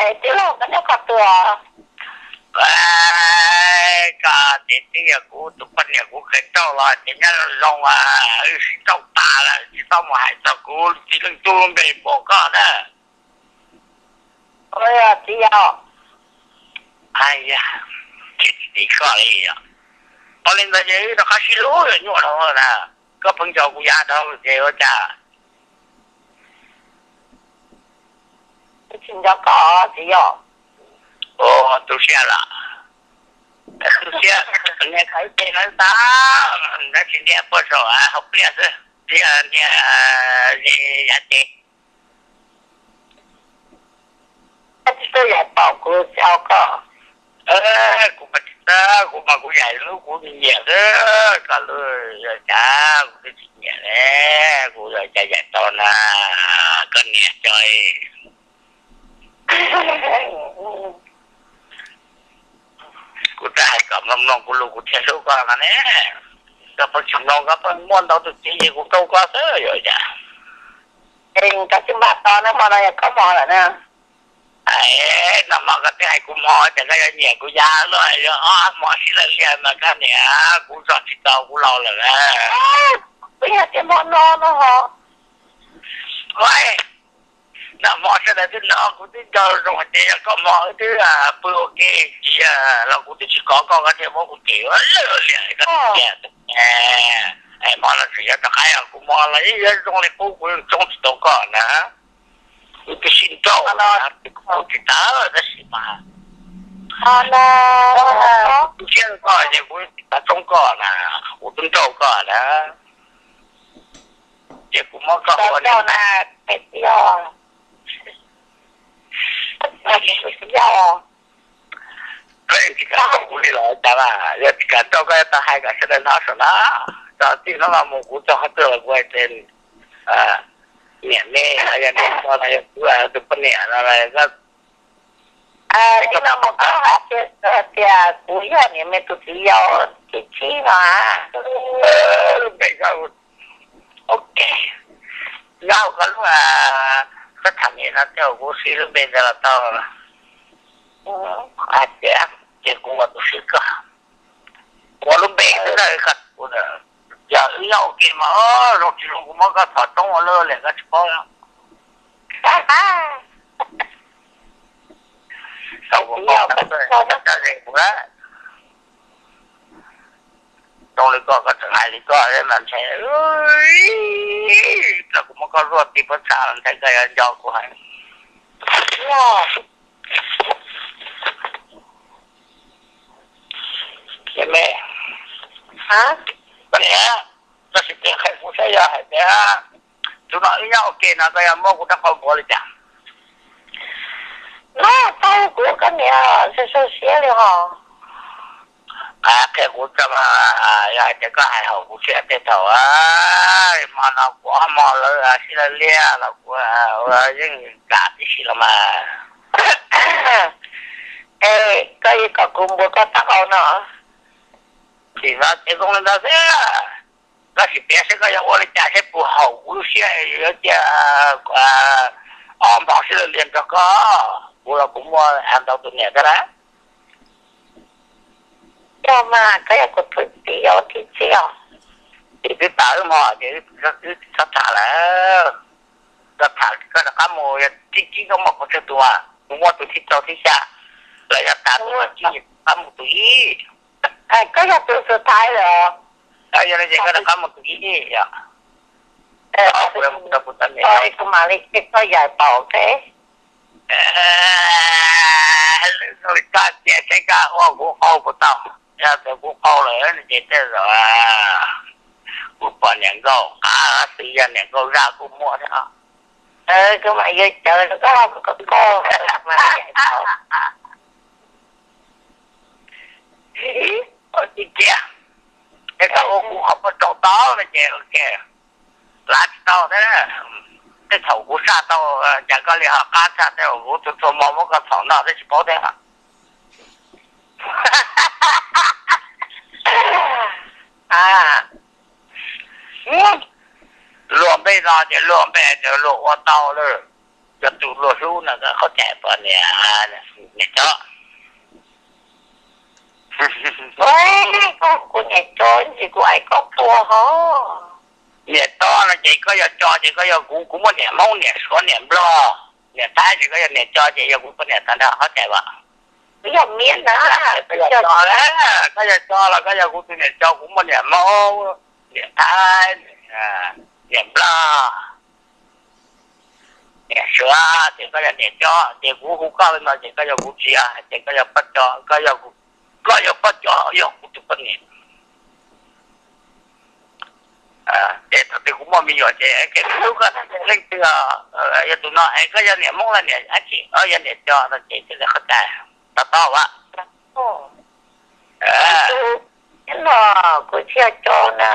Ces tij laug koj nyob qhov twg? Koj ces twb yog kuv tus poj niam kuv khaws nrauj los ces nyob zoo zoo, wb sib nrauj tas lawm tsis txhob mus hais txog kuv txiv leej tub lub npe npaum koj na. Txiv yau, tsis tim koj li os. Ua li ntawd ces wb rov qab sib hlub nyuaj dhau na. Koj pheej nco kuv yav dhau ces ua cas? Tsis nco koj txiv yau. Ua tu siab los? Tu siab, niag khav ib ce no tas, tab sis niag puag saum hauv pliaj xwb, niag yav ces. Koj tsis tau yaim paum kuv tsis au koj. Kuv mas tsis tau, kuv mas kuv yaim lub kuv nyiam xwb, koj lub yog cas kuv twb tsis nyiam li, kuv yog cas yaim tau na, koj niam co. Kuv twb hais kom mloog mloog kuv lus kuv thiaj hlub koj no ne. Koj pheej tsis mloog, koj pheej muaj ntau tus txiv ces kuv rau koj xwb yuav cas. Koj tsis npaj tos na, hmo no yog koj hmo lawm na. Nag hmo koj twb hais kuv hmo tias koj yuav nyiam kuv yav luaj, yuav ob hmo sib law liag mas koj niam, kuv zog tsis tau kuv laus lawm na. Twb yog tias hmo no no ho. Nag hmo sawv daws twb hnov kuv twb nco zoo hais tias yog koj hmo wb twb pw ua ke, tsis los kuv twb tsis kov koj, koj thiaj muab kuv cem ua liam koj tiag. Hmo no tseem yuav rov qab yog kuv hmo los yeej yuav zoo li qub, kuv yeej tsoob tsis tau koj na. Kuv twb sib nrauj, kuv tsis tau tab sis mas kuv siab koj ces kuv tsis tau tsoob koj na, kuv twb nrauj koj na. Ces kuv muab koj ua na. Koj tsis kam nrauj kuv li los cas, yog tsis kam nrauj koj yuav tau hais kom sawv daws hnov saum no. Txog txij hnub no mus kuv txog qhov twg los kuv hais tias niam me, yog niam no los yog kuv tus poj niam no los koj, koj hais tias kuv yog niam me tus txiv yau thib tsib no. Lub npe koj, ok, nyob hauv koj lub, koj tham niam no tej kuv siv lub npe ntawd los tau. Hais tias ces kuv ua tus siv koj, kuv ua lub npe xwb na, koj, yog wb nyob ua ke mas zoo tsis zoo kuv muab koj txhom roob ua luaj li koj tsis paub. Tau kuv paub, koj ze kuv na. Zoo li koj, koj tseem hais li koj mas ntshe, txawm kuv muab koj luaj ti puab txha los ntshe koj yuav nco kuv heev. Me, koj niam, koj sim piav qhia kuv saib yog hais tias tus no wb nyob ua ke no koj yuav muab kuv rab qau npuav li cas? No tau kuv koj niam, sau siab li hos. Qhia kuv tso, yog hais tias koj hais haum kuv siab tej thaum, hmo no kuv ob hmo lawv sib law liag los kuv yeej kam tib si los mas. Es koj yeej kom kuv npuav koj rab qau no. Tsis no ces zoo li ntawd xwb. Koj sim piav seb koj yuav ua li cas seb puas haum kuv lub siab es yuav cia ob hmo sib law liag nrog koj. Kuv los kuv muaj ntau tus niam thiab lawm. Yog mas koj yog kuv tus txiv yau thib tsib os. Ces twb tas wb hmo ces wb tsis txhob tham lawm. Koj tham koj rov qab mus, yog thib tsib koj muaj puas tsawg tus? Kuv muaj tus thib rau thib xya, los yog tas tus thib tsib rov qab mus tus ib. Koj yog tus xus thaiv lawm. Yog li ces koj rov qab mus tus ib yom. Kuv mam li cia koj yaim paum thiab. Koj cia seb koj ua kuv qau puas tau. Yog tias kuv qau lawm no ces tej zaum kuv pom niam nkauj qab xwb, yog niam nkauj zaj kuj muaj thiab. Kuv mam yuav cawv rau koj, koj mas yaim paum. Ua tib tiag, es koj ua kuv qhov muag rau tau no ces lav tsis tau thiab. Tej thaum kuv saj tau cas koj li ho qab tshaj, tej thaum kuv txhua txhua hmo muab koj txhom noj thiab tsis paub thiab. Luag npe no ces luag npe ces luag ua tau lawm. Koj tus luag hlub no koj qhov cai pom niam, niam cov. Koj kuv niam cov ntsis kuv ais koj puas ho? Niam cov no ces koj yog cov ces koj yog kuv, kuv muaj niam Hmoob, niam Suav, niam Nplog, niam Thaib ces koj yog niam cov ces yog kuv poj niam tag nrho qhov cai as. Kuv yog miab na, koj yog cov, koj yog cov los koj yog kuv tus niam cov, kuv muaj niam Hmoob, niam Thaib, niam Nplog, niam Suav, ces koj yog niam cov ces kuv hu koj li no ces koj yog kuv txiv, ces koj yog poj cov, koj yog, koj yog poj cov yog kuv tus poj niam. Ces thaum twg kuv muaj me nyuam ces kev hlub koj leej twg, yog tus no es koj yog niam Hmoob los niam dab tsi, yog niam cov no ces qhov cai to taub as. Kuv tsis yog cov na.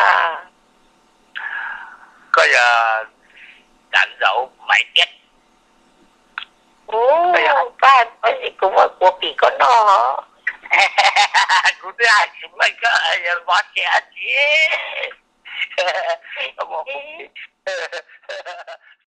Koj yog Cam Zaum Maiv Tiab. Kuv hais, kuv muab kuv pim koj noj. Kuv twb hais tsis meej koj yog vov tsev dab tsi.